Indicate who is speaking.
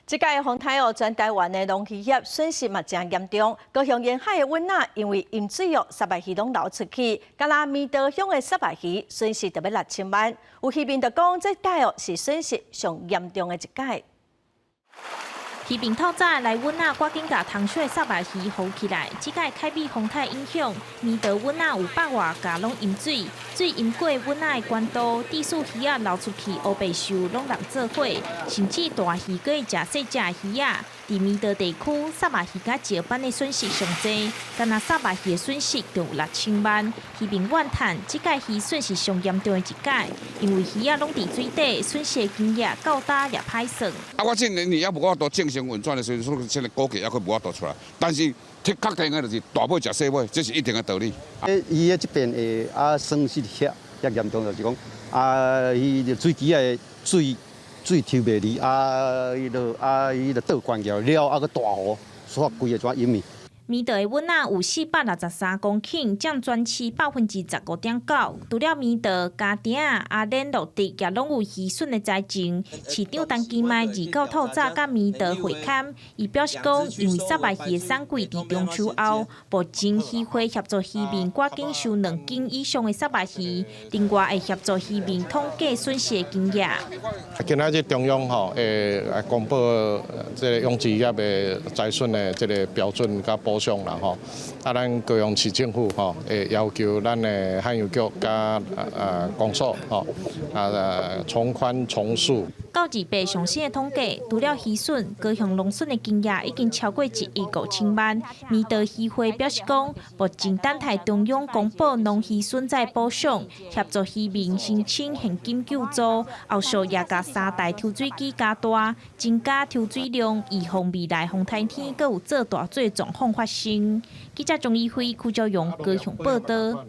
Speaker 1: 這屆風颱哦，全台灣的農漁業損失嘛誠嚴重。高雄沿海的阮仔因為淹水哦，虱目魚攏流出去，干焦蘼多鄉的虱目魚損失著欲6000萬。有漁民就講，這屆哦是損失上嚴重的一屆。
Speaker 2: 漁民透早來阮仔，趕緊共塘小的虱目魚烺起來。這屆凱美風颱影響，蘼多阮仔有百外甲攏淹水，水淹過阮仔的管道，致使魚仔流出去烏白泅攏攏做伙，甚至大魚閣會食細隻的魚仔。佇蘼多地區，虱目魚佮石斑的損失上濟，干焦虱目魚的損失就有6000萬。漁民怨嘆，這屆漁損是上嚴重的一屆，因為魚仔攏佇水底，損失的金額到今也歹算。
Speaker 3: 啊，我這年年猶無法度正常運轉的時陣，所以這个估計猶閣無法度出來。但是鐵確定的就是大尾食細尾，這是一定的道理。
Speaker 4: 伊的這邊會啊損失遐遐嚴重，就是講啊，伊水渠的水水抽袂離啊，伊就啊伊就倒關掉了，啊閣大雨，煞規个怎淹去。
Speaker 2: 蘼多的阮仔有463公頃，佔全市15.9%。除了蘼多、家埕仔、阿蓮、落德，也攏有漁損的災情。市長陳其邁29透早佮蘼多會勘，伊表示講，因為虱目魚的產季佇中秋後，目前漁會協助漁民趕緊收2斤以上的虱目魚，另外會協助漁民統計損失的金額。
Speaker 5: 今仔日中央吼會公布這個養殖業的災損的這個標準佮補償啦吼，啊，咱高雄市政府吼會要求咱的旱漁局佮公所吼啊從寬從速。
Speaker 2: 到28上新的統計，除了漁損，高雄農損的金額已經超過1億5000萬。蘼多漁會表示講，目前等待中央公布農漁損災補償，協助漁民申請現金救助，後續也共三台抽水機加大，增加抽水量，以防未來風颱天閣有做大水狀況發生。記者鍾以輝、柯昭勇高雄報導。